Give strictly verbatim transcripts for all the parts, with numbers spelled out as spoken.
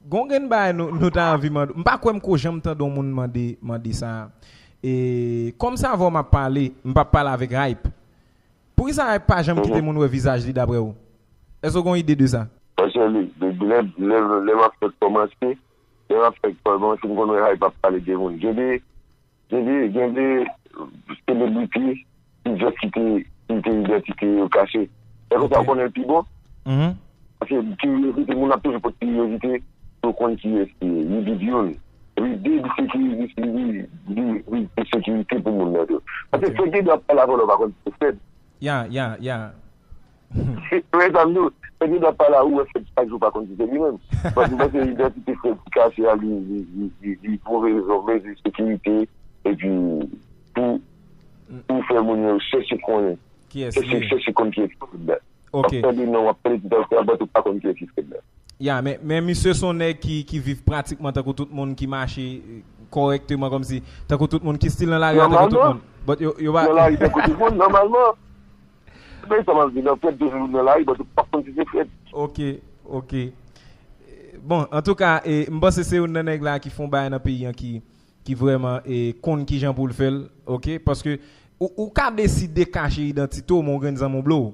Gon gen bagay nou, nou ta anvi mande. M pa kwè m ko janm tande yon moun mande, mande sa. E, kòm sa avè w m ap pale, m p ap pale avèk hype. Poukisa hype pa janm kite moun wè vizaj li daprè w? Èske w gen yon ide de sa? Paske li, de, de, lè, lè, lè m ap fèk kòmanse, lè m ap fèk kòmanse, m konn wè hype ap pale de moun. Gen de, gen de, gen de selebriti ki jis kite, kite idantite yo kache. E konsa ou konnen l pi bon. Paske kiryozite, moun ap toujou pot kiryozite pou konn kiyès li ye. Li vin youn. Epi de, li sekirize, li, li, li, li sekirite pou moun nan tou. Paske fèk gen dwa ap pale avè w lè w pa konn ki se fèk. Ya, ya, ya. Wè sa m di w, fèk gen dwa ap pale avè w, fèk chak jou pa konn ki se li menm. Paske mwen se idantite fèk ki kache a, li, li, li, li, li pwouve rezon, mezi sekirite, epi pou, pou fè moun yo chèche konnen. Kiyès li ye? Chèche, chèche konn kiyès ki fèk la. Ok. W ap tande non, w ap tande tout sa, w ap tande tout pa konn kiyès ki fèk la. Ya, men, men misye se yon nèg ki, ki viv pratikman tankou tout moun, ki mache, eh, kòrèkteman, kòmsi, tankou tout moun, ki still nan lari a tankou tout moun. But yo, yo pa nan lari tankou tout moun, nòmalman. Men sa m ap di, nan fèt toujou nan lari, but ou pa konn si se fèt. Ok, ok. Bon, antouka, eh, m panse se youn nan nèg la ki fè yon bagay nan peyi an ki, ki vrèman, eh, konn kijan pou l fè l, ok? Paske ou, ou ka deside kache idantite w, men yon grenn zanmi w blow.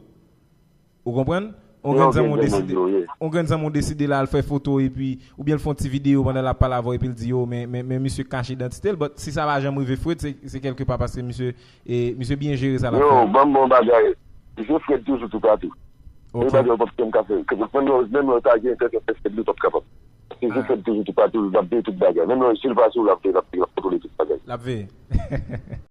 Ou konprann? Yon grenn zanmi w deside, yon grenn zanmi w deside l al fè foto epi, oubyen l fè yon ti videyo pandan l ap pale avè w epi l di, yo, men, men, men misye kache idantite l, but si sa pa janm rive Fred, se, se kèlkepa paske misye, e, misye byen jere sa l ap fè a. Yo, ban m bon bagay. Misye Fred toujou toupatou. Ok. E bagay w p ap janm ka fè. Ke menm lè, menm lè w ta gen entèvyou fè Fred, li p ap kapab. Paske se Fred toujou toupatou, l ap veye tout bagay. Menm lè si l pa sou, l ap veye, l ap, l ap kontwole tout bagay. L ap veye.